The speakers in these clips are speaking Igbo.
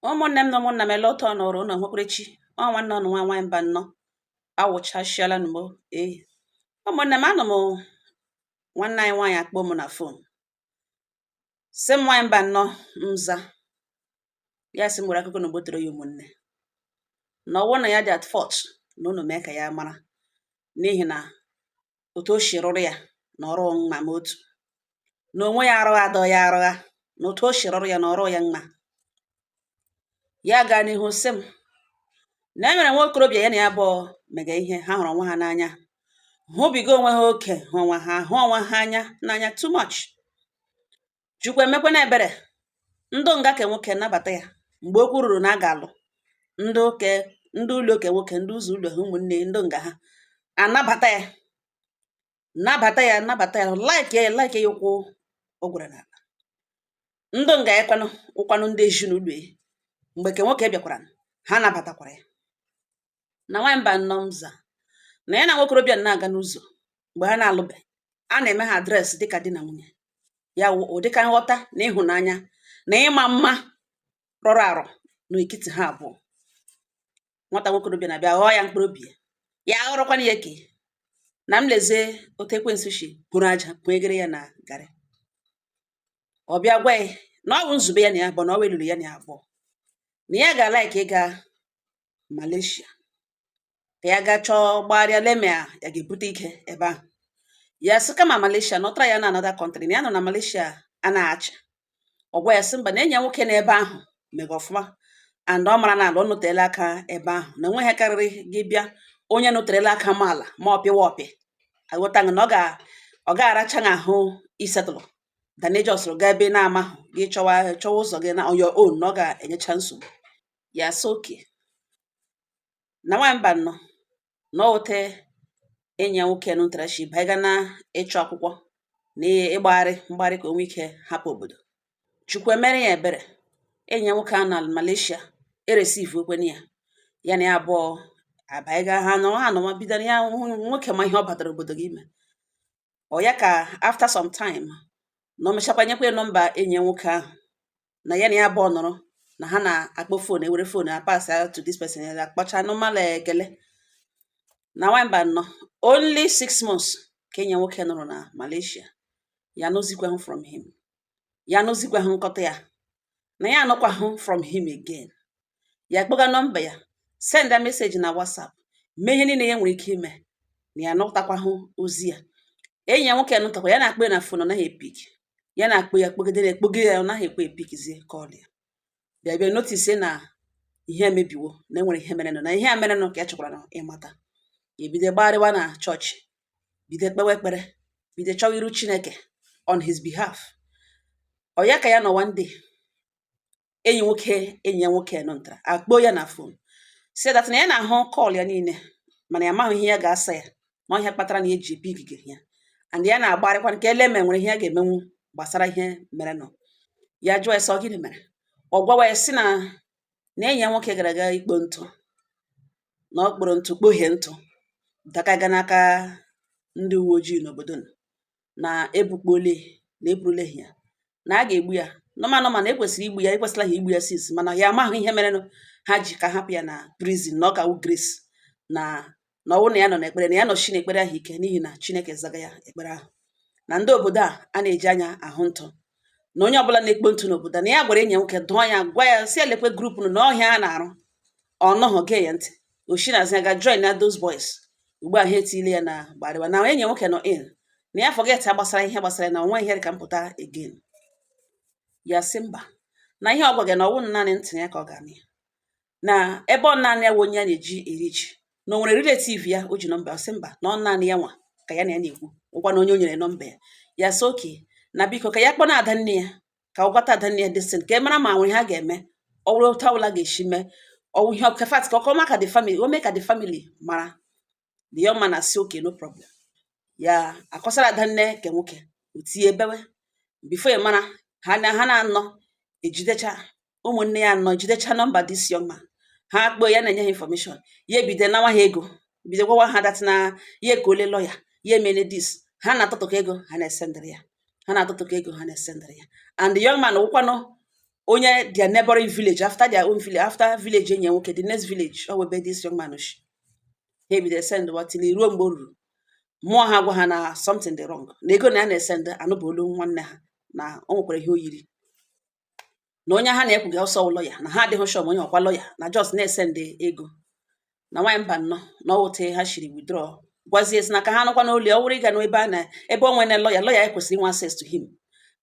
Ụmụnne m na ụmụnna m, ele otu ọ nọrọ ụnụ hụkwurechi ọ nwanne ọnụ nwa nwaanyị mba nnọọ awụchasịala m. Ee, ụmụnne m, anọ m nwanne anyị nwaanyị akpọ m na phone, sị m, "Nwaanyị mba nnọọ." Nza ya sị m were akụkọ na ogbotere ya ụmụnne na ọwụ na ya dị at fault na unu mee ka ya mara, n'ihi na otu o si rụrụ ya na ọrụ mma ma otu na onwe ya arụgha adọ ya arụgha, na otu o si rụrụ ya na ọrụ ya mma. Ya gaa n'ihu sị m na e nwere nwa okorobịa ya na ya abụọ mega ihe, ha hụrụ onwe ha n'anya, hụbiga onwe ha oke, hụ onwe ha, hụ onwe ha anya n'anya too much. Chukwu emekwana ebere, ndụ nga ke nwoke nabata ya. Mgbe okwu ruru na a ga-alụ, ndị oke, ndị ụlọ oke nwoke, ndị ụzọ ụlọ ha, ụmụnne ndị nga ha anabata ya, nabata ya, nabata ya, like ya, like ya. Ụkwụ o gwere n'ala, ndụ nga ya kwanụ ụkwanụ, ndị ezinụlọ ya, mgbe ke nwoke bịakwara, ha nabatakwara ya. Na nwaanyị mba nnọọ mza na ya na nwokorobịa na-aga n'ụzọ mgbe ha na-alụbe, a na-eme ha address dịka di na nwunye. Ya wụ ụdịka nghọta na ịhụnanya na ịma mma rọrọ arọ n'etiti ha abụọ. Nwata nwokorobịa na-abịa ghọọ ya mkpụrụ obi ya, ya ghọrọkwana ya eke na m lezie otu ekwensu si buru aja kpụnyegere ya na garị. Ọ bịa gwa ya na ọ bụ nzube ya na ya bụ na ọ weluru ya na ya abụọ, na ya ga-alike ịga Malaysia ka ya gaa chọọ gbagharịa leme ya, ya ga-ebute ike ebe ahụ. Ya sị kama Malaysia nọtara ya na another country, na ya nọ na Malaysia a na-achị. Ọ gwa ya sị mba, na enyi ya nwoke n'ebe ahụ mega ọfụma and ọ mara na ala ọ nọteela aka ebe ahụ, na onwe ha karịrị gị bịa onye nọterela aka ma ala ma ọ pịwa ọpị aghọtaghị na ọ ga-aracha gị ahụ isetụlụ than ị just gaa ebe ị na-amahụ gị chọwa chọwa ụzọ gị na on your own, na ọ ga-enyecha nsogbu. Ya sị okay. Na nwaanyị mba nnọọ na ọ wute enyi ya nwoke nụtara shi banye na ịchọ akwụkwọ na ịgbagharị mgbagharị ka o nwee ike hapụ obodo. Chukwu emere ya ebere, enyi ya nwoke a na Malaysia ereceive okwene ya, ya na ya abụọ abanyega. Ha nọ, ha nọ bidoro ya nwoke ma ihe ọ batara obodo gị ime ọ ya ka after some time na o mechakwa nyekwa nọmba enyi ya nwoke ahụ, na ya na ya abụọ nọrọ na ha na-akpọ phone, ewere phone apass to this person, ya akpọcha normal ekele. Na nwamba nnọọ, only 6 months ka enyi ya nwoke nọrọ na Malaysia, ya anụzikwahụ from him, ya anụzikwahụ nkọta ya, na ya anụkwahụ from him again. Ya kpọga nọmba ya, send a message na WhatsApp, mee ihe niile ya nwere ike ime, na ya anụtakwahụ ozi ya. Enyi ya nwoke anụtakwa ya, na-akpọ ya na phone, ọ naghị epick. Ya na-akpọ ya, kpọgidere ekpogide ya, ọ naghị ekwe epickzie call ya. Bịa bịa notice na ihe emebiwo, na enwere ihe merenụ, na ihe a merenụ ka ya chọkwara na ịmata. Ya ebido gbagharịwa na chọọchị, bido kpewe ekpere, bido chọwa iru Chineke on his behalf. Ọ ya ka ya nọ one day, enyi nwoke, enyi ya nwoke nọntara akpọ ya na phone, si that na ya na-ahụ call ya niile, mana ya amaghị ihe ya ga-asa ya, na ọhịa kpatara na ya eji epick ya, and ya na-agbarịkwa nke ele ma enwere ihe ya ga-emenwu gbasara ihe merenụ. Ya jụọ ya sị ọ gịnị mere. Ọ gwawa ya sị na na enyi ya nwoke gara aga ikpo ntụ, na ọ kpọrọ ntụ kpohie ntụ dakaga n'aka ndị uwe ojii n'obodo, na ebukpole na eburule ya, na a ga-egbu ya nọma nọma, na ekwesịrị igbu ya, ekwesịla ha igbu ya sis, mana ya amaghị ihe merenụ ha ji ka hapụ ya na prison, na ọ ka wụ grace, na na ọwụ na ya nọ n'ekpere, na ya nọchi n'ekpere ahụ ike, n'ihi na Chineke zaga ya ekpere ahụ. Na ndị obodo a a na-eji anya ahụ ntụ, na onye ọbụla na-ekpo ntụ n'obodo a, na ya gwara enyi ya nwoke, dụọ ya, gwa ya si elekwe group nụ na ọhịa a na-arụ. Ọ nọghọ gee ya ntị, oshi na azụ ya ga join na those boys. Ugbu a ha etile ya na gbarịwa, na enyi ya nwoke nọ in, na ya forget ya gbasara ihe gbasara ya, na onwe ihe dị ka mpụta again. Ya sị mba, na ihe ọ gwa gị na ọwụ naanị ntị ya ka ọ ga-anụ ya, na ebe ọ naanị ya wụ onye ya na-eji eri ji, na o nwere relative ya o ji nọmba. Ọ sị mba, na ọ naanị ya nwa ka ya na ya na-ekwu ụkwa, na onye o nyere nọmba ya. Ya sị okay, na biko ka ya kpọna ada nne ya, ka ọ gwata ada nne ya desin, ka e mara ma nwere ha ga-eme, ọ bụrụ otu ọbụla ga-esi mee ọwụ ihe ọkefat, ka ọ kọma ka the family o mee, ka the family mara. The young man asị okay, no problem. Ya akọsara ada nne nke nwoke, o tie bewe. Before ya mara, ha na ha na-anọ ejidecha ụmụnne ya anọ, ejidecha nọmba this young man. Ha kpọọ ya, na-enye ha information, ya ebido nawa ha ego, bido gwawa ha that na ya ekole lawyer, ya emene this. Ha na-atụtụkọ ego, ha na-esendịrị ya, ha na-atụtụkọ ego, ha na-esendịrị ya. And the young man wụkwanụ Onye their neighboring village, after their own village, after village enyi ya nwoke, the next village ọ webe this young man shi. Ha ebido send wa till ruo mgbe o ruru mmụọ ha gwa ha na something dị wrong, na ego na ya na-esend anụbụ olu nwanne ha, na o nwekwara ihe o yiri na onye ha na-ekwughị ọsọ ụlọ ya, na ha adịghị sure ma onye ọkwa lọya na just na-esend ego. Na nwaanyị mba nnọọ na ọwụte ha shiri withdraw, gwazie sị na ka ha nụkwa n'olu ya. Ọ wụrụ ịga n'ebe a na ebe o nwere lọya, lọya ya kwesịrị inwe access to him,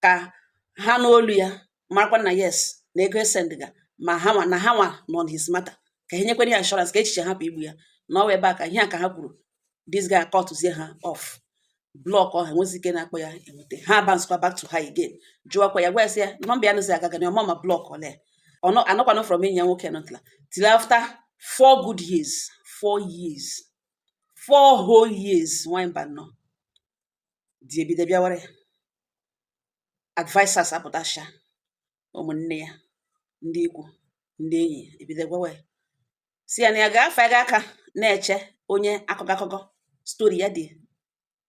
ka ha n'olu ya marakwa na yes, na ego esendga ma ha nwa na ha nwa nọ on his matter, ka ha nyekwere ya assurance, ka echiche hapụ igbu ya. Na ọwa ebe a ka ihe a ka ha kwuru. This guy cutzie ha off, block ọha, enwezi ike na-akpọ ya enweta ha. Bounce back to her again, jụọkwa ya, gwa ya sị ya nọmba ya nụzi agaga na ọma ma block ole ọ anọkwanụ from enyi ya nwoke nọtla till after 4 good years, 4 years, 4 whole years. Nwanyị mba nnọọ di ebido bịawara ya, advisers apụtasha, ụmụnne ya, ndị ikwu, ndị enyi ebido gwawa ya si ya na ya ga-afe ga aka na-eche onye akụkọ akụkọ story ya dị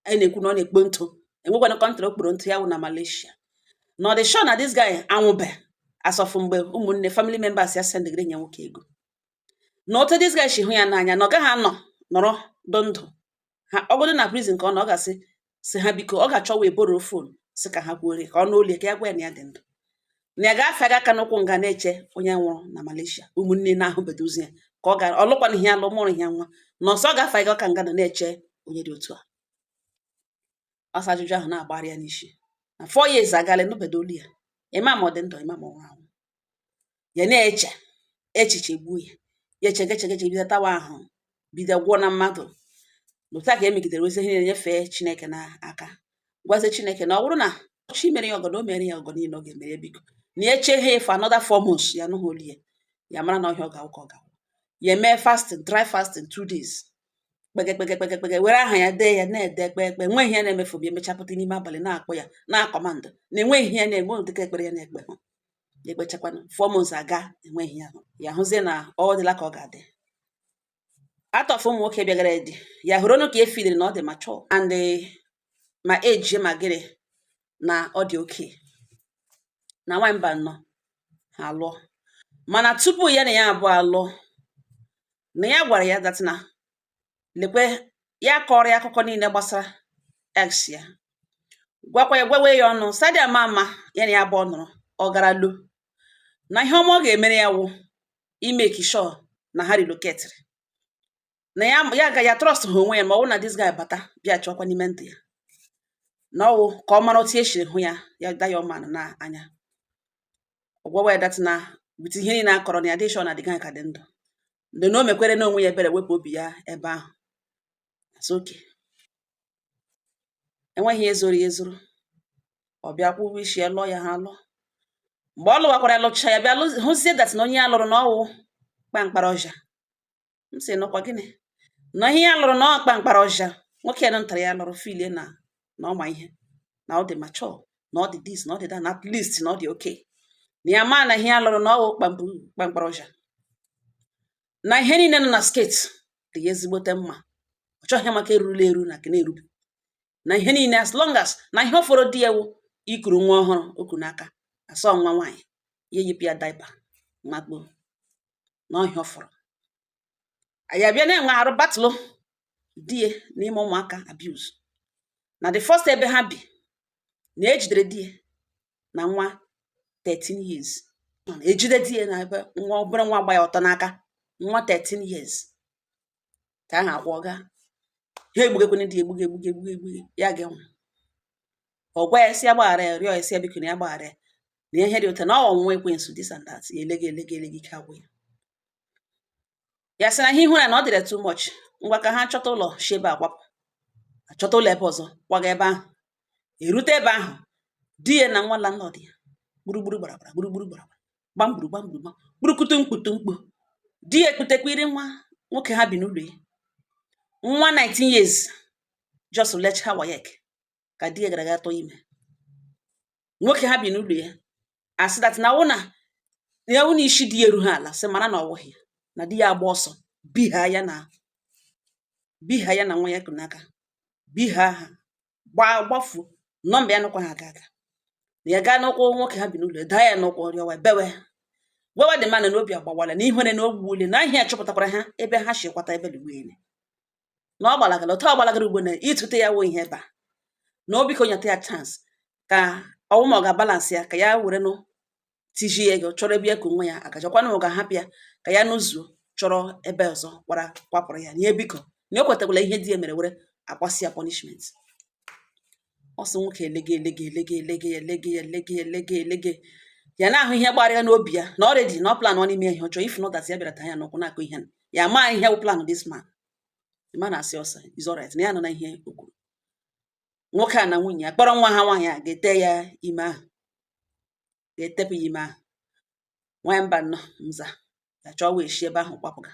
anyị na-ekwu na ọ na-ekpo ntụ, enwekwana country o kporo ntụ ya wụ na Malaysia, na ọ dị sure na this guy anwụbe asọfụ mgbe ụmụnne family members ya sendịgịrị enyi ya nwoke ego, na otu this guy si hụ ya n'anya, na ọ gaghị anọ nọrọ dụ ndụ ha ọgọdụ na prison, ka ọ na ọ ga-asị si ha biko, ọ ga-achọ wee borrow phone si ka ha kwuore ka ọ n'olu ka ya gwa ya na ya dị ndụ, na ya ga-afe aga aka n'ụkwụ nga na-eche onye nwụrụ na Malaysia, ụmụnne na-ahụbedo ozu ya, ka ọ gara ọlụkwana ihe alụ mụrụ ihe nwa na ọsọ ga-afe aga ọka nga nọ na-eche onye dị otu a. Ọsọ ajụjụ ahụ na-agbara ya n'isi na 4 years agala nụbedo olu ya, ịma ma ọ dị ndụ, ịma ma ọ nwụrụ anwụ. Ya na-eche echiche gbuo ya, ya echege chege bido tawa ahụ, bido gwụọ na mmadụ. N'otu a ka e megidere ozi ihe niile, nyefee Chineke n'aka, gwazie Chineke na ọ bụrụ na chi mere ya ọgọ, na o mere ya ọgọ niile ọ ga-emere ya, biko, na ya eche ha for another 4 months, ya anụghị olu ya, ya mara na ọhịa ọ ga-awụ ka ọ ga-awụ. Ya mee fasting, dry fasting 2 days, kpege kpege kpege kpege, were aha ya dee ya na-ede ekpe ekpe, enweghị ihe na-emefu. Bịa emechapụta n'ime abalị na-akpọ ya na command na enweghị ihe na-eme dịka ekpere ya na-ekpe hụ ya ekpechakwanụ. 4 months aga, enweghị ya, ya hụzie na ọ dịla ka ọ ga-adị. Atọfụ ụmụ nwoke bịagara dị ya hụrụ ọnụ ka e feeliri na ọ dị mature and ma age ma gịnị na ọ dị oke na nwaanyị mba nnọọ ha alụọ. Mana tupu ya na ya abụọ alụọ, na ya gwara ya that na lekwe ya, kọrọ ya akụkọ niile gbasara ex ya, gwakwa ya, gwawe ya ọnụ sadi ama ama ya na ya abụọ nọrọ ọ gara lo na ihe ọma ọ ga-emere ya wụ imake sure na ha relocatiri, na ya ya ga ya trust ha onwe ya, ma ọ bụrụ na this guy bata bịa chọkwa n'ime ndụ ya, na ọwụ ka ọ mara otu esiri hụ ya, ya da ya ọmanụ na anya. Ọ gwawa ya that na with ihe niile akọrọ na ya dị sure na the guy ka dị ndụ, ndị na o mekwere na onwe ya ebere, wepụ obi ya ebe ahụ. It's okay, enweghị ihe zoro ya ezoro. Ọ bịa kwụ ụgwọ isi ya, lụọ ya, ha lụọ. Mgbe ọ lụwakwara ya, lụcha ya, bịa hụzie that na onye ya lụrụ na ọwụ kpamkpara ọja. M sị nụkwa gịnị na ihe ya lụrụ na ọ kpamkpara ọja. Nwoke ya ntara ya lụrụ feelie na na ọ ma ihe, na ọ dị mature, na ọ dị this, na ọ dị that, na at least na ọ dị okay, na ya maa na ihe ya lụrụ na ọwụ kpamkpara ọja, na ihe niile nọ na skirt dị ya ezigbote mma, ọ chọghị maka erurula eru na nke na-erube na ihe niile, as long as na ihe ọ fọrọ di ya wụ ikuru nwa ọhụrụ oku n'aka, asọ nwa nwaanyị ya eyipụ ya diaper makpuo na ọhịa ọ fọrọ. Anyị abịa na-enwe arụ battle di ya n'ime ụmụaka abuse na the first ebe ha bi, na ejidere di ya na nwa 13 years, ejide di ya na ebe nwa obere nwa gba ya ọtọ n'aka, nwa 13 years ka ahụ akwọ gaa ha egbugekwana di, egbuge egbuge egbuge egbuge ya ga-enwe. Ọ gwa ya sị ya gbaghara ya, rịọ ya sị ya biko na ya gbaghara ya, na ihe dị ụtọ na ọ ọnwụnwa ekwensu, this and that. Ya elege elege elege, ike agwụ ya. Ya sị na ihe ihu na na ọ dịrị too much. Ngwa, ka ha chọta ụlọ shi ebe a kwapụ, achọta ụlọ ebe ọzọ, kwaga ebe ahụ. Erute ebe ahụ, di ya na nwa landlord ya gburugburu gbara gbara gburugburu gbara gbara gbamgburu gbamgburu gbam gburukutu mkputu mkpu. Di ya ekputekwa iri nwa nwoke ha bi n'ụlọ ya, nwa 19 years, just lecha WAEC ka di ya gara aga tụọ ime. Nwoke ha bi n'ụlọ ya asị that na wụ na ya wụ na isi di ya erughị ala, sị mara na ọ wụghị ya, na di ya agba ọsọ biha ya na biha ya na nwa ya ku n'aka, biha ha gbaa gbafuo, nọmba ya nụkwa ha aga aga. Na ya gaa n'ụkwụ nwoke ha bi n'ụlọ, daa ya n'ụkwụ, rịọwa, bewe, gwawa dị mmanụ na obi agbawala na ihere na ogbuole na ihe chọpụtakwara ha ebe ha si kwata ebe lugbuene na ọ gbalagara otu ọ gbalagara ugbo na ịtụte ya wụ ihe ebe a, na obi ka o nyeta ya chance ka ọnwụ ma ọ ga-abalance ya, ka ya were nụ tiji ego chọrọ ebe ya ka onwe ya agajọkwanụ, ma ọ ga-ahapụ ya ka ya nụzuo chọrọ ebe ọzọ kwara kwapụrụ ya. Na biko, na o kwetakwala ihe di ya mere were akwasị ya punishment. Ọ sị nwoke elege elege elege elege elege elege elege elege ya na-ahụ ihe gbara ya n'obi ya na already na ọ plan ọ n'ime ihe ọjọọ. If not that ya bịara taa ya n'ụkwụ na-akụ ihe ya ma ihe wụ plan this man. The man asị ọsọ is alright, na ya nọ na ihe o kwuru. Nwoke a na nwunye ya kpọrọ nwa ha nwaanyị a ga-ete ya ime ahụ, ga-etepụ ya ime ahụ. Nwaanyị mba nnọọ nza ya chọọ wee shi ebe ahụ kwapụga.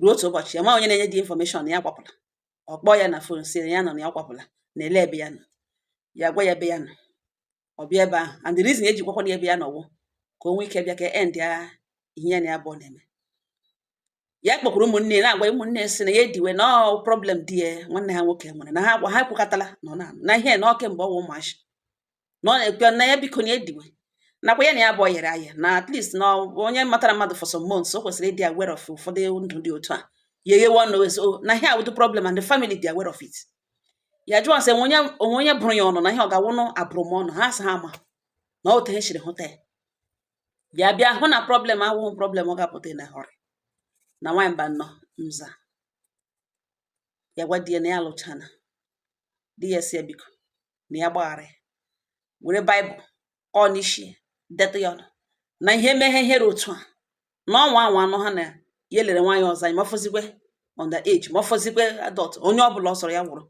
Ruo otu ụbọchị, ya ma onye na-enye di information na ya kwapụla. Ọ kpọọ ya na phone, sị na ya nọ, na ya kwapụla, na ele ebe ya nọ. Ya gwa ya ebe ya nọ, ọ bịa ebe ahụ. And the reason eji gwakwa na ebe ya nọ wụ ka o nwee ike bịa ka end ya ihe ya na ya abụọ na-eme. Ya kpọkwuru ụmụnne ya, na-agwa ụmụnne ya sị na ya ediwe na ọ problem di ya nwanne ha nwoke nwere na ha gwa ha ekwekọtala na ọ na na ihe na ọ kemgbe ọ wụ ụmụazị na ọ na-ekwe na ya biko na ediwe nakwa ya na ya abụọ yere aya na at least na onye matara mmadụ for some months, o kwesịrị ịdị aware of ụfọdụ ndụ dị otu a. Ya eghewe ọnụ so na ihe awụdụ problem and the family dị aware of it. Ya jụọ sị onwe onwe onye bụrụ ya ọnụ na ihe ọ ga-awụnụ abụrụ m ọnụ ha sị ha ama na otu ha siri hụta ya. Ya bịa hụ na problem awụghị problem ọ ga-apụta na họrị na nwaanyị mba nnọọ nza. Ya gwa di ya na ya alụchana. Di ya si ya biko na ya gbaghara ya, were Baịbụl ọ n'isi detụ ya ọnụ na ihe meghe ihere otu a na ọnwa anwa anụ ha na ya lere nwaanyị ọzọ anyị ma ọfọzikwe under age, ma ọfọzikwe adult, onye ọbụla ọ sọrọ ya nwụrụ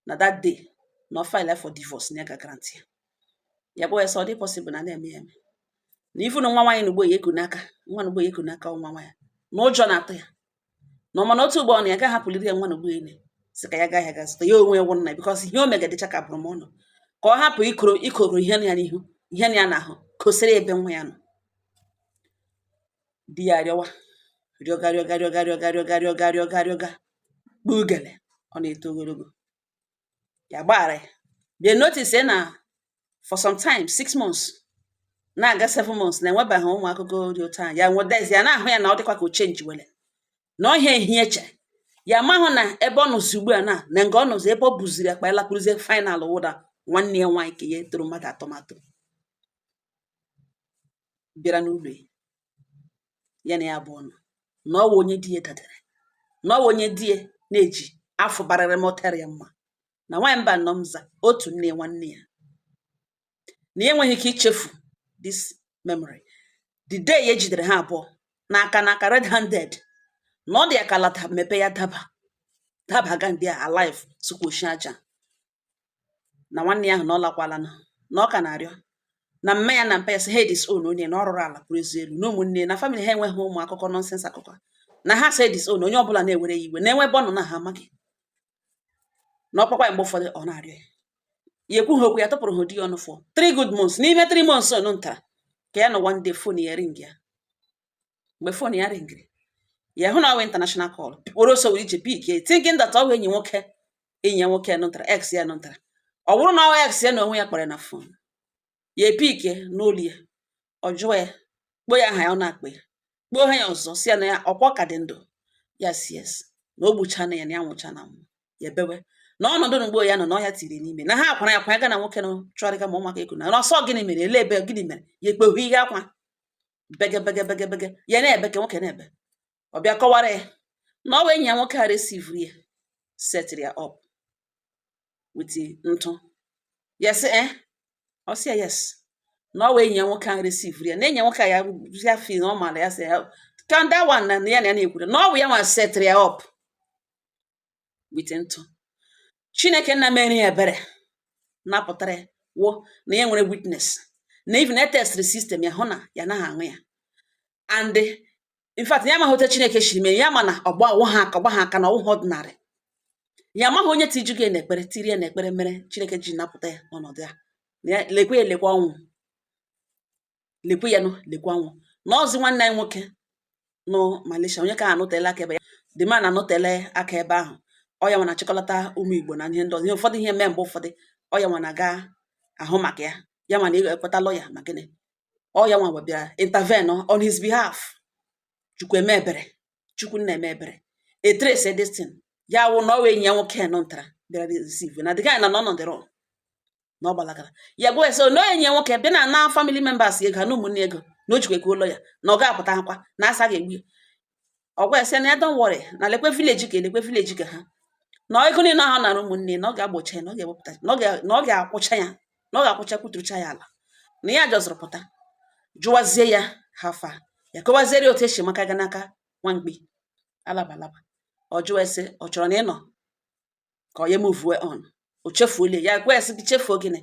na that day na ọ file for divorce na ya ga grant ya. Ya gwa ya sị ọ dị possible na na-eme ya eme na ifu na nwa nwaanyị na ugbo ya eku n'aka nwa na ugbo ya eku n'aka nwa nwaanyị na ụjọ na-atụ ya na ọma na otu ugbo ọ na ya ga hapụliri ya nwa na ugbo ya sị ka ya gaa ya ga zụta ya onwe ya wụ nna, because ihe o mega dịcha ka bụrụ m ọnụ ka ọ hapụ ikoro ikoro ihe ya n'ihu ihe ya n'ahụ kosiri ebe nwa ya nọ. Di ya rịọwa, rịọga, rịọga, rịọga, rịọga, rịọga, rịọga, rịọga, rịọga, kpugele ọ na-eto ogologo. Ya gbaghara ya, bịa notice na for some time, 6 months na-aga 7 months, na-enwebeghị ụmụ akụkọ dị otu a. Ya nwedezi ya na-ahụ ya na ọ dịkwa ka o change wele na ọhịa ehihie chere ya amahụ na ebe ọ nọzi ugbu a na nga ọ nọzi ebe ọ buziri akpa ya lakpuruzie final wụda nwanne ya nwaanyị ka ya toro mmadụ atọmatọ bịara n'ụlọ ya, ya na ya abụọ nọ na ọwụ onye di ya dadere na ọwụ onye di ya na-eji afọ barịrị mọtere ya mma na nwaanyị mba nọ mza otu nne nwanne ya na ya enweghị ike ichefu this memory, the day e jidere ha abụọ n'aka n'aka, red handed, na ọ dị ya ka lata mepe ya daba dabaga ndị a alive sukwoshi aja na nwanne ya ahụ na ọ lakwala na ọ ka na-arịọ na mma ya na mpa ya sị ha disown onye na ọ rụrụ ala kwuru ezi elu na ụmụnne na family ha enweghị ụmụ akụkọ nonsense akụkọ na ha sị disown onye ọbụla na-ewere ya iwe na-enwe ebe ọ nọ na ha amaghị na ọkpakwa ya. Mgbe ụfọdụ ọ na-arịọ ya, ya ekwu ha okwu ya tụpụrụ ha di ya ọnụ for 3 good months. N'ime 3 months ọnụ ntara ka ya nọ, one day phone ya ring ya. Mgbe phone ya ringiri, ya hụ na ọ wụ international call, were ọsọ were ije pick ya, thinking that ọ wụ enyi nwoke, enyi ya nwoke nụtara, ex ya nụtara. Ọ bụrụ na ọ ex ya na onwe ya kpọrọ ya na phone, ya epickie n'olu ya, ọ jụọ ya, kpoo ya aha ya, ọ na-akpọ ya, kpoo ha ya ọzọ, si ya na ya ọkwa ka dị ndụ. Ya si yes, na o gbuchana ya, na ya nwụcha na nwụ. Ya ebewe na ọnọdụ na ugbo ya nọ na ọhịa tiri n'ime na ha akwara ya akwa ya ga na nwoke nọ chọrịga ma ụmụaka eku na ọsọ gịnị mere ele ebe gịnị mere ya ekpeghu ihe akwa bege bege bege bege ya na-ebe ka nwoke na-ebe. Ọ bịa kọwara ya na ọ bụ enyi ya nwoke a receivuru ya, setịrị ya up with ntụ. Ya sị eh, ọ sị ya yes, na ọ bụ enyi ya nwoke ahụ receivuru ya, na enyi ya nwoke a ya ya fi na ọ maara ya, sị ya ka that one na ya na ya na-ekwuru na ọ bụ ya nwa setịrị ya up with ntụ. Chineke nna mere ya ebere napụtara ya wụ na ya nwere witness na even e testịrị system ya hụ na ya naghị aṅụ ya. And in fact, ya amaghị otu Chineke shiri mee ya, ma na ọgba ọwụ ha aka ọgba ha aka na ọwụghị ordinary. Ya amaghị onye tijugo ya n'ekpere, tiri ya n'ekpere mere Chineke ji napụta ya n'ọnọdụ ya. Na ya lekwe ya, lekwa ọnwụ, lekwe ya nụ, lekwa ọnwụ. Na ọzi nwanne anyị nwoke nọ Malaysia, onye ka anụtela aka ebe ya, the man anụtele aka ebe ahụ, ọ ya nwa na-achịkọlata ụmụ Igbo na ihe ndị ọzọ, ihe ụfọdụ ihe mee mgbe ụfọdụ ọ ya nwa na-aga Ahụ maka ya, ya ma na ekweta lawyer ma gịnị, ọ ya nwa bịara intervene on his behalf. Chukwu eme ebere, Chukwu na-eme ebere. E trace this thing, ya wụ na ọ wee enyi ya nwoke nọ ntara bịara receive na the guy na nọ on the run, na ọ gbalagara. Ya gwa so na enyi ya nwoke bịa na family members ego ha na ụmụnne ego na o jikwa ego ụlọ ya na ọ ga-apụta akwa na asa ga-egbu ya. Ọ gwa ya sị na ya don't worry, na lekwe village ka elekwe village ka ha na ego niile ahụ nara ụmụnne, na ọ ga-agbocha ya, na ọ ga-ewepụta, na ọ ga-akwụcha ya, na ọ ga-akwụcha kwuturucha ya ala. Na ya jọzụrụ pụta jụwazie ya ha fa ya kọwaziere otu esi maka ga n'aka nwamkpi alaba alaba. Ọ jụwa sị ọ chọrọ na ịnọ ka ọ ya move on, o chefuolie ya. Gwa ya sị gị chefuo gịnị,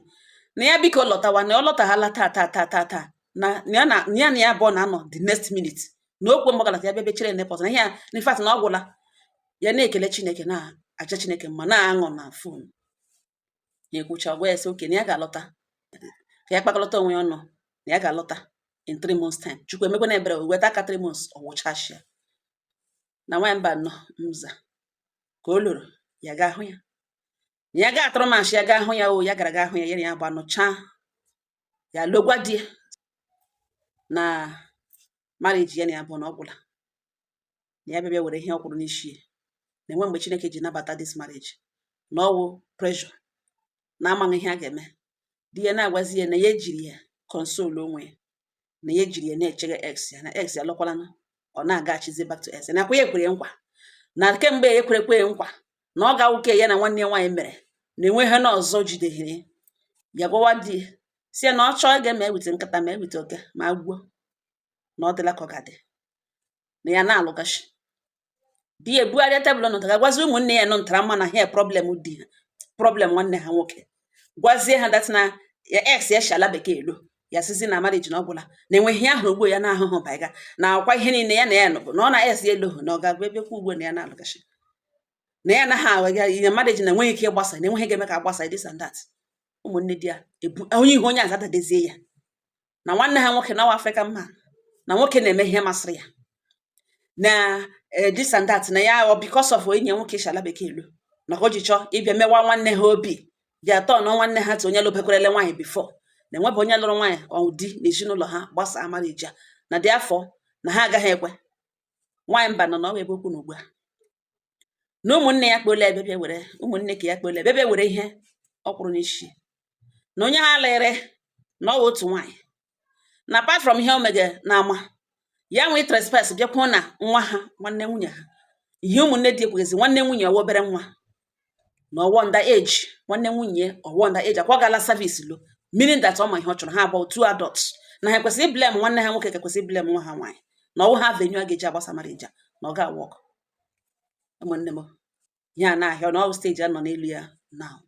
na ya biko lọtawa, na ọ lọtaghala taa taa taa taa taa, na ya na ya abụọ na-anọ the next minute na okwu mgbagalata ya bịa bịa chere n'airport, na ihe ya in fact na ọ gwụla. Ya na-ekele Chineke, na-aja Chineke mma, na-aṅụ na phone ya. Ekwucha, gwa ya sị oke na ya ga-alọta ka ya kpakọlọta onwe ya ọnụ, na ya ga-alọta in 3 months time. Chukwu emekwa na ebere, weta aka 3 months, ọ wụchashịa. Na nwaanyị mba nọ nza ka o loro ya ga hụ ya, ya ga atụrụ mashi, ya ga hụ ya. O ya gara ga hụ ya, ya na ya gba nụchaa ya, logwa di ya na marriage ya na ya bụ na ọ gwụla, na ya bịa bịa were ihe ọ kwụrụ n'isi ya, na enwe mgbe Chineke ji nabata this marriage, na ọwụ pressure na amaghị ihe a ga-eme. Di ya na-agwazi ya na ya ejiri ya console onwe ya, na ya ejiri ya na-echere ex ya, na ex ya lọkwalanụ, ọ na-agaghachizi back to ex ya, nakwa ya ekwere nkwa na kemgbe ya ekwerekwe ya nkwa na ọ ga-awụ ke ya na nwanne ya nwaanyị mere na enwe ihe na ọzọ jideghere ya. Gwawa di ya si ya na ọ chọọ ga eme wite nkịta ma ewite oke ma gbuo, na ọ dịla ka ọ ga-adị na ya na-alụgachi. Di ya ebugharịa tebụl nọ ga gwazi ụmụnne ya nọ ntara mma na ha problem di ha, problem nwanne ha nwoke, gwazie ha that na ya ex ya shi ala bekee elo ya, sizi na marriage na ọgwụla, na enweghị ihe ahụrụ ugbo ya na-ahụhụ baiga na akwa ihe niile ya na ya nọbụ na ọ na ex ya elohu, na ọ ga-abịa ebekwa ugbo na ya na-alụgachi, na ya anaghị ahụ ihe marriage na enweghị ike ịgbasa, na enweghị ga-eme ka agbasa, this and that. Ụmụnne di ya ebu onye ihu onye azadadezie ya na nwanne ha nwoke na African man, na nwoke na-eme ihe masịrị ya na this and that, na ya ọ because of enyi ya nwoke shi ala bekee elu na ka o ji chọọ ịbịa mewa nwanne ha obi, bịa tọọ na nwanne ha tụ onye lụbekwarele nwaanyị before, na enwebe onye lụrụ nwaanyị ọ di n'ezinụlọ ha gbasaa marriage a, na dị afọ na ha agaghị ekwe. Nwaanyị mba nọ na ọ ebe okwu na ugbu a na ụmụnne ya kpola ebe bịa were, ụmụnne ka ya kpola ebe bịa were ihe ọ kwụrụ n'isi, na onye ha lere na ọ wụ otu nwaanyị, na apart from ihe o mege na ama ya nwee trespass, bịakwuo na nwa ha, nwanne nwunye ha, ihe ụmụnne di ekwughezi, nwanne nwunye ọwa obere nwa na ọwọ under age, nwanne nwunye ọwọ under age akwa gala service lo, meaning that ọ ma ihe ọ chọrọ. Ha abụọ two adults, na ha kwesịrị blame nwanne ha nwoke ka kwesịrị blame nwa ha nwaanyị, na ọwụ ha venue a ga-eji agbasa marriage a, na ọ ga-work. Ụmụnne m, ya na-ahịa na ọ stage a nọ n'elu ya now.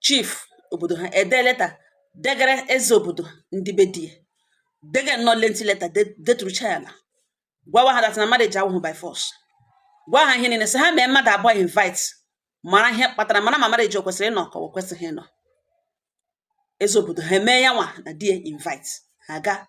Chief obodo ha ede leta degara eze obodo ndị be di ya, dege nnọọ lengthy leta, deturucha ya ala, gwawa ha that na marriage awụhụ by force, gwa ha ihe niile, sị ha mee mmadụ abụọ invite, mara ihe kpatara, mara ma marriage o kwesịrị ịnọ ka ọ kwesịghị ịnọ. Eze obodo ha eme ya nwa na di ya invite, ha ga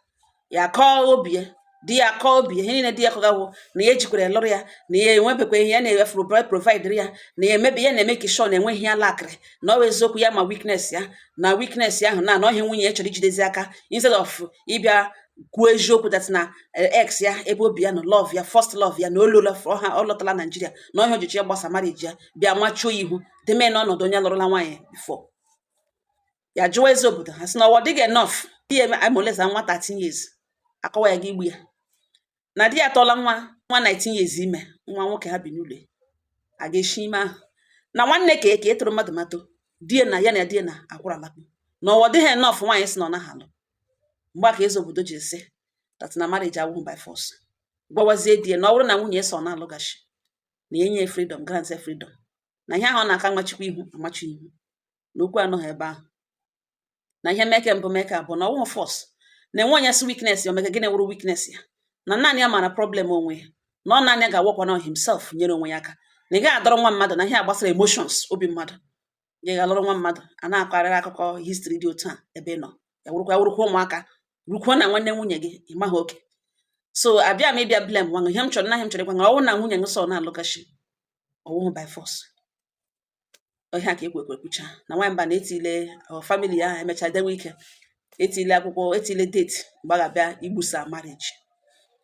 ya kọọ obi ya, di ya kọọ obi ya, ihe niile di ya kọgawo, na ya ejikwara ya lụrụ ya, na ya enwebekwa ihe ya na-ewefuru provide ya, na ya emebi ya na-eme ka sure na enweghị ya lakịrị, na ọ bụ eziokwu ya ma weakness ya, na weakness ya ahụ na ọhịa nwunye ya chọrọ ijidezi aka instead of ịbịa kwuo eziokwu that na ex ya ebe obi ya nọ, love ya, first love ya, na olola ha, ọ lọtala Naijiria, na ọhịa ojichi ya gbasa marriage ya, bịa machuo ihu deme n'ọnọdụ onye lụrụla nwaanyị before. Ya jụwa eze obodo, ha sị na ọwọ dịghị enough di ya amolesa nwa 13 years, akọwa ya gị igbu ya, na di ya atọla nwa nwa 19 years ime, nwa nwoke ha bi n'ụlọ ya, a ga-eshi ime ahụ na nwanne ka eke etoro mmadụ mato di ya na ya na di ya na akwụralakpu, na ọwọ dịghị enough nwaanyị sị na ọ naghị alụ. Mgbe a ka eze obodo ji sị that na marriage awụghị by force, gwawazie di ya na ọ bụrụ na nwunye so na-alụgachi, na enye ya freedom, grant ya freedom, na ihe ahụ ọ na-aka amachikwa ihu amachi ihu na okwu anọghị ebe ahụ, na ihe meke mbụ meke abụọ, na ọwụghị force, na enwe onye si weakness ya omege gịnị wụrụ weakness ya, na naanị ya mara problem onwe ya, na ọ naanị ya ga-awọkwa na himself nyere onwe ya aka, na ị gaghị adọrọ nwa mmadụ na ihe a gbasara emotions obi mmadụ ị ga-alụrụ nwa mmadụ a na-akọrịrị akụkọ history dị otu a ebe ị nọ ya wụrụkwa ya wụrụkwa ụmụaka rukwuo na nwanne nwunye gị ị maghị oke. So abịa m ịbịa blame nwa ihe m chọrọ na ihe m chọrọ ịgwa gị, ọwụ na nwunye gị sọ na-alụgachi, ọwụhụ by force. Ihe a ka ekwe kwucha na nwaanyị mba na-etile family ya emechaa dewe ike etile akwụkwọ, etile date mgbe a ga-abịa igbusa marriage.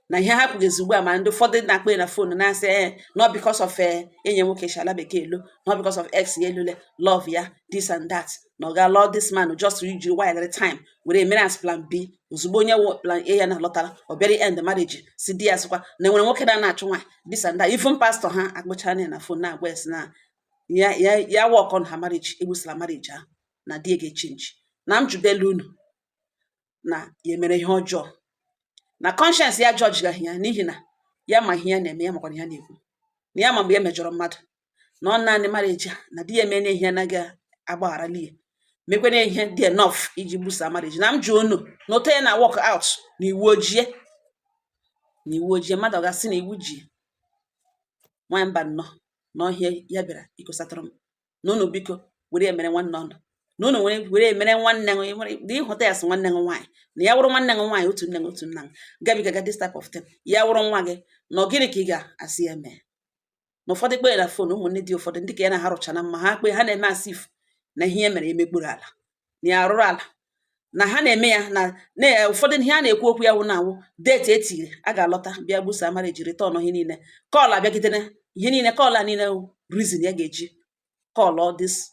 Na ihe ha kwugezi ugbu a, ma ndị ụfọdụ na-akpọ ya na phone na-asị ee, not because of enyi nwoke si ala bekee elo, not because of ex ya elule love ya, this and that, na ọ ga lụọ this man just iji while time were mere as plan B. Ozugbo onye wụ plan A ya na-alọtara, ọ bịara end marriage, si di ya sịkwa na enwere nwoke na na-achụ nwaanyị, this and that. Even pastor ha akpụchara ya na phone na-agwa ya sị na ya work on her marriage, egbusala marriage ahụ, na di ya ga-echange. Na m jubelu unu na ya emere ihe ọjọọ, na conscience ya judge gaghị ya, n'ihi na ya ma ihe ya na-eme, ya makwana ihe ya na-ekwu, na ya ma mgbe ya mejọrọ mmadụ, na ọ naanị marriage a na di ya emene ihe anaghị agbagharali ya, mekwene ihe dị enough iji gbusa marriage. Na m jụ unu na ụtọ ya na work out na iwu ojie, na iwu ojie mmadụ ọ ga-asị na iwu ji nwaanyị mba nnọọ na ọhịa ya bịara ikosatụrụ m na unu biko were ya mere nwanne ọnụ, na unu were emere nwanne gị, ịhụta ya sị nwanne gị nwaanyị, na ya wụrụ nwanne gị nwaanyị, otu nne gị, otu nna gị, gabigaga this type of thing, ya wụrụ nwa gị, na ọ gịnị ka ị ga-asị ya mee? Na ụfọdụ kpe na phone ụmụnne dị, ụfọdụ ndị ka ya na ha rụcha na mma, ha kpe ha na-eme as if na ihe ya mere emekpuru ala, na ya arụrụ ala na ha na-eme ya na ụfọdụ ihe a na-ekwu okwu ya wụ na awụ date etiri a ga-alọta bịa gbusa marriage, return ihe niile, call abịagidere ihe niile, call a niile reason ya ga-eji call all this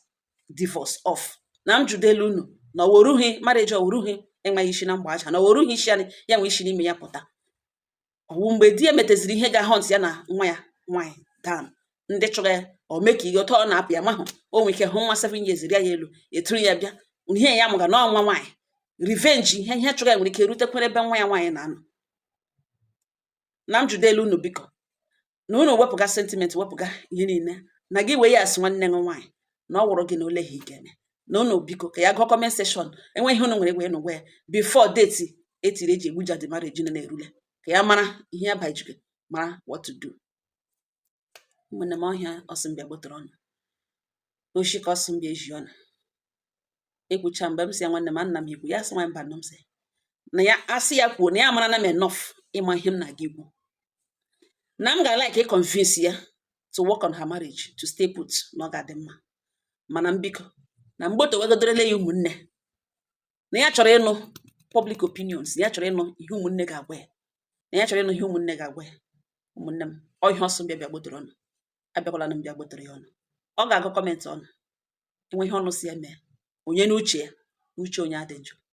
divorce off. Na m jụdelu unu na oworughị marriage, oworughị enweghị isi na mgba aja, na oworughị isi ya nwe isi n'ime ya pụta. Ọwụ mgbe di ya meteziri ihe ga-ahaunt ya na nwa ya nwaanyị down, ndị chọrọ ya o mee ka ihe otu ọ na-apụ ya mahụ, o nwere ike hụ nwa 7 years rịa ya elu, eturu ya bịa ihe ya mụga na ọnwa nwaanyị revenge, ihe chọrọ ya nwere ike rutekwere ebe nwa ya nwaanyị na-anọ. Na m jụdelu unu biko, na unu wepụga sentiment, wepụga ihe niile, na gị wee ya asị nwanne gị nwaanyị na ọ wụrụ gị na ole ha ị ga-eme, na unu biko ka ya gụọ comment section, enwe ihe unu nwere gwa gwa ya before date etiri eji egbuja the marriage na na-erule, ka ya mara ihe ya bajigo, mara what to do. Ụmụnne m, ọhịa ọsị mbịa gbotere ọnụ oshi ka ọsị mbịa eji ọnụ ekwucha. Mgbe m si ya nwanne m nna m ikwu ya sị nwa mba nọ, m sị na ya asị ya kwuo na ya mara na m enough ịma ihe m na-aga ikwu, na m ga-like convince ya to work on her marriage, to stay put, na ọ ga-adị mma. Mana m biko na mgbe wegodorele ya ụmụnne, na ya chọrọ ịnụ public opinions, na ya chọrọ ịnụ ihe ụmụnne ga-agwa ya, na ya chọrọ ịnụ ihe ụmụnne ga-agwa ya. Ụmụnne m, ọ ihe ọsọ mbịa bịa gbotere ọnụ, abịakwala na mbịa gbotere ya ọnụ. Ọ ga-agụ comment ọnụ, enwe ihe ọnụ si ya mee onye n'uche ya, uche onye adị njọ.